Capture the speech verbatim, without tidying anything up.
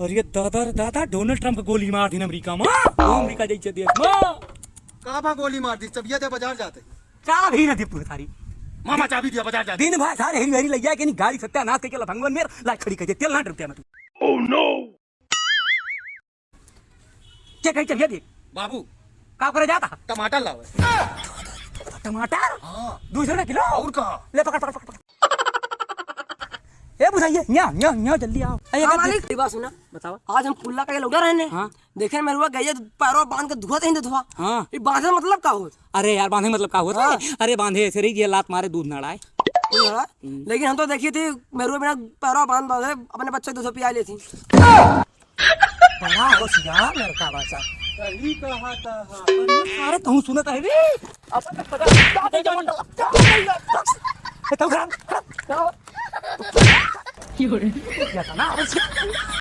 अरे दादा रे दादा, डोनाल्ड ट्रंप के गोली मार दीन अमेरिका मा। ओ अमेरिका जैसे देश मा। का बा गोली मार दी, चबिया दे बाजार जाते। चाबी न दे पूरे थारी। मामा चाबी दिया बाजार जाते। दिन भर सारे हेरी हेरी लग जाए कि नहीं, गाड़ी सत्यानाश करके लफंगवन में ला खड़ी कर दे, तेल ना डरते मैं तू। Oh no! क्या कही चबिया दे? बाबू। का करे जाता? टमाटर लावे। टमाटर? हाँ। दो सौ रुपया किलो? और का? ले पकड़, पकड़, पकड़, पकड़। ए बुढ़ाइए, न्या, न्या, न्या, जल्दी आओ। ए, हाँ, अगर मालिक, ये बात सुना। बताओ। आज हम पुल्ला का ये लौटा रहने। हाँ। देखे मेरुआ गइया पैरवा बांध के धुआ तहीं धुआ। हाँ। ये बांधे मतलब का होत? अरे यार, बांधे मतलब का होत? हाँ। अरे बांधे ऐसे रही, ये लात मारे दूध ना अड़ाए। ये हड़ा? हम्म। लेकिन हम तो देखी थी मेरुआ बिना पैरवा बांध बांधे अपने बच्चे को दूध पिया लेती। बड़ा होशियार लड़का बा साहब। सही कहा था। अरे तू सुनत है बे? अपन तो पता, ए, तू खड़ा, खड़ा। या था ना, होशियार।